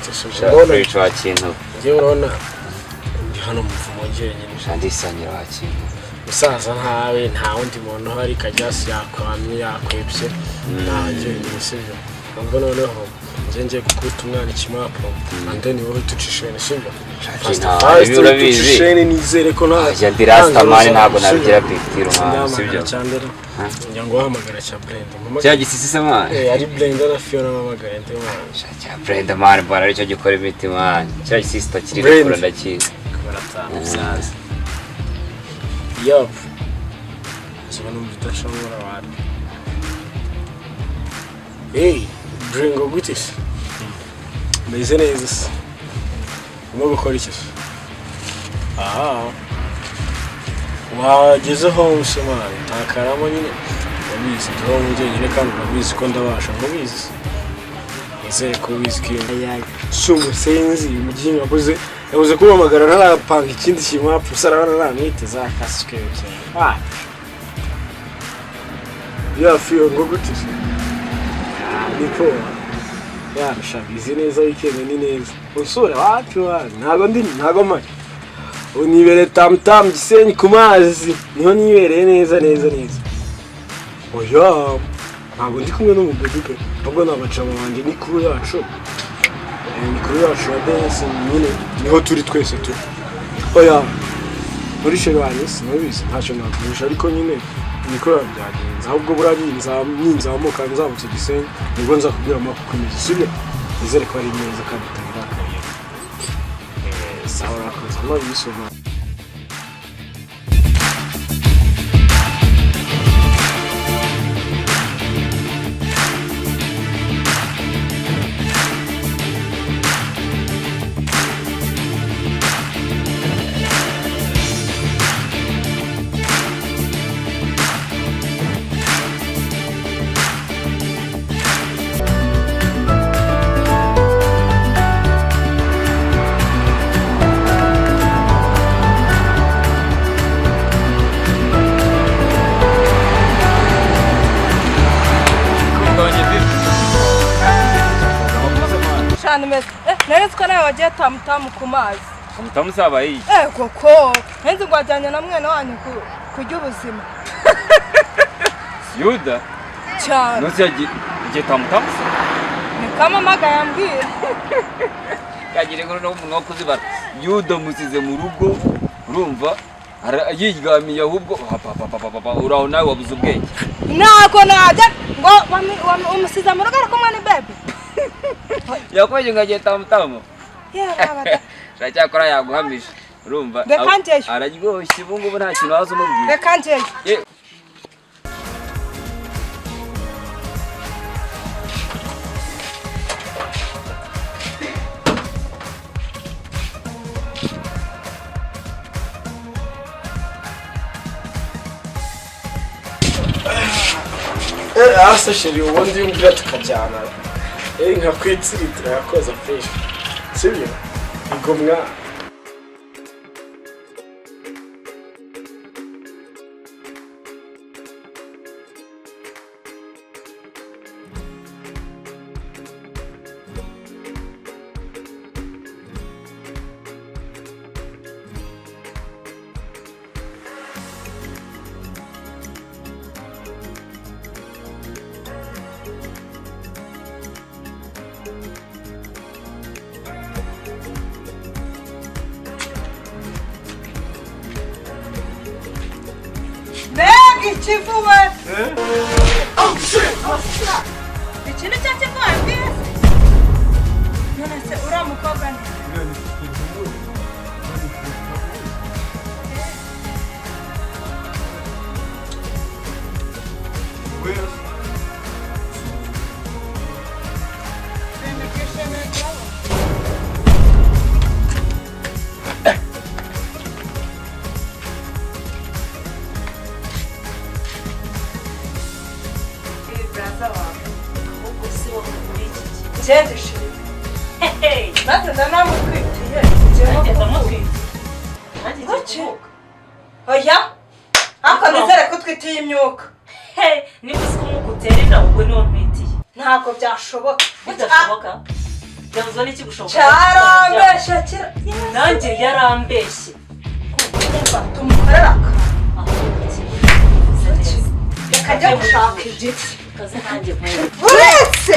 Bite mbona Fresh wa kintu. Njyewe urabona ndi hano mu mvumo njyenyine. Shandisanyira wa kintu. Musaza ntawe, nta wundi muntu uhari, Kajyasi yakwamye yakwebye, nta njyenyine, sibyo? Ubwo noneho njye ngiye gukubita umwana ikimapo, and then wowe utucishene, sibyo? Ibi urabizi. Tucishene, nizere ko nta Ajya ndi Rastaman, ntabwo nabigira big deal man, sibyo? Cyandera njya ngo wahamagara cya Brenda. Cya gisisi se man? Eh, ari Brenda na Fiona mpamagara ndi man. Cya Brenda man, mbona aricyo gikora imiti man. Cya gisisi takiri Brenda. gukura ndakizi. Baratanga musaza. Yup. Ziba numva idashobora wari. Hey, Bringo, gute se? Meze neza se. Urimo gukora iki se? Aha. Wageze home se man? Takaramo nyine. Urabizi ndi home njyenyine kandi urabizi ko ndabasha, ntubizi se? Nizere ko ubizi ko iyo si umusenzi umuginga yabuze yabuze kumpamagara ntarapanga ikindi kintu wapfa usa arabona namwiteze akasuke cyane. Ya Fiyo, ngo gute se? Ni poa. Ya shabizi neza, weekend ni neza. Unsure wapi wapi? Ntago ndi, ntago mpari. Ubu nibereye Tamtam Gisenyi ku mazi, niho nibereye neza neza neza. Oya, ntabwo ndi kumwe n'umubebi pe, ahubwo ni abacama banjye, ni crew yacu. Ni crew yacu ya dance nyine, niho turi twese turi. Oya, muri chéri wanjye sinabizi, ntacyo nakurisha, ariko nyine niko biba byagenze. Ahubwo buriya ninzamuka nzamutse Gisenyi nibwo nzakubwira amakuru uko imeze, sibyo? Nizere ko ari neza kandi utabirakariye. Sawa, urakoze, I love you so much. Shana imeze. Eh, nari nzi ko nawe wagiye Tamutamu ku mazi. Tamutamu sabaye iyi. Eh, koko. Nari nzi ngo wajyanye na mwene wanyu kurya ubuzima. Yuda Cyane. ntuzi yagiye Tamutamu se? Ni kamamaga yambwiye. Kagira inkuru n'umuntu wo kuzibara. Yuda musize mu rugo, urumva yiryamiye ahubwo papa uraho nawe wabuze ubwenge. Ntabwo najya ngo umusize mu rugo ari kumwe ni bebe. Yakomeje ngo agiye Tamutamu. Yewe baba. Cyakora yaguhamije, urumva Reka njyeyo. araryoshye ubu ngubu nta kintu waza umubwira. Reka njyeyo. Ye. Asa chéri, ubundi iyo umbwira tukajyana, nkakwitsiritra yakoza fresh, sibyo? Igomwa. Mbega ikivu we! Iki ni cyo kivu wambwiye se? None se uriya mukobwa ni? Twishimiye kubabona. Braza wawe ahubwo si wowe muri iki gihe. Ngende shiri. Maze ndanamutwitiye. Ngiye Nanjye no kuvuka. ndamutwite, nanjye ngiye Kuki? kuvuka. Oya! Ariko nizere ko utwitiye imyuka. Hey, niba uzi ko umwuka utera inda, ubwo niwo ntwitiye. Ntabwo byashoboka. Bidashoboka. Byabuzwa n'iki gushoboka? Cyarambeshye kira. Nanjye yarambeshye. Umva, tumukorera akantu. Ahubwo ikintu Reka ajya gushaka igiti. Kaze nanjye nkwereke. Uretse.